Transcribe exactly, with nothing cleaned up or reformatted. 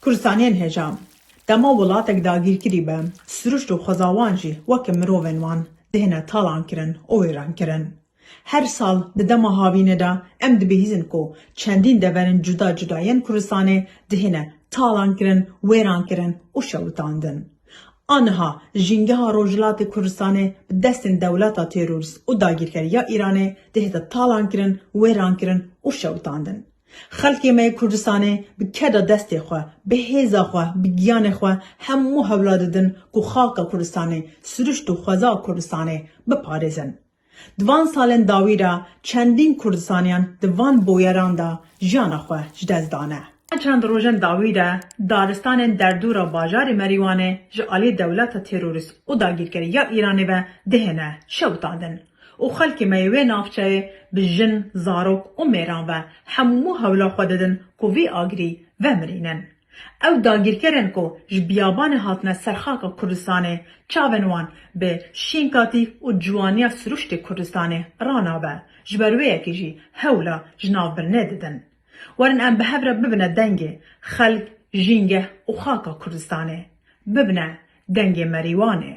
Kurdistaniyên hêja, dema welatek dagîrkirî be, siruşt û xweza wan jî weke mirovên wan dihêne talankirin û wêrankirin. Her sal di dema havînê de em dibihîzin ku çendîn deverên cuda cuda yên Kurdistanê dihêne talankirin, wêrankirin û şewitandin. Aniha jîngeha Rojhilatê Kurdistanê bi destên dewleta terorîst û dagîrker ya Îranê dihête talankirin, wêrankirin û şewitandin. Xelkê me yê Kurdistanê bi keda destê xwe, bi hêza xwe, bi giyanê xwe hemû hewla didin ku xaka Kurdistanê, siruşt û xweza Kurdistanê biparêzin. Di van salên dawî de çendîn Kurdistaniyan di van boyeran de jiyana xwe ji dest dane. Çend rojên dawî de daristanên derdora bajarê Merîwanê ji alî dewleta terorîst û dagîrkerî ya Îranê ve dihêne şewitandin û xelkê me yê wê navçeyê bi jin, zarok û mêran ve hemû hewla xwe didin ku vî agirî vemirînin. Ew dagîrkerên ku ji biyabanê hatine ser xaka Kurdistanê, çavên wan bi şînkatî û ciwaniya siruştê Kurdistanê ranabe, ji ber wê yekê jî hewla ji navbirinê didin. Werin em bi hev re bibine dengê xelk, jîngeh û xaka Kurdistanê. Bibine dengê Merîwanê.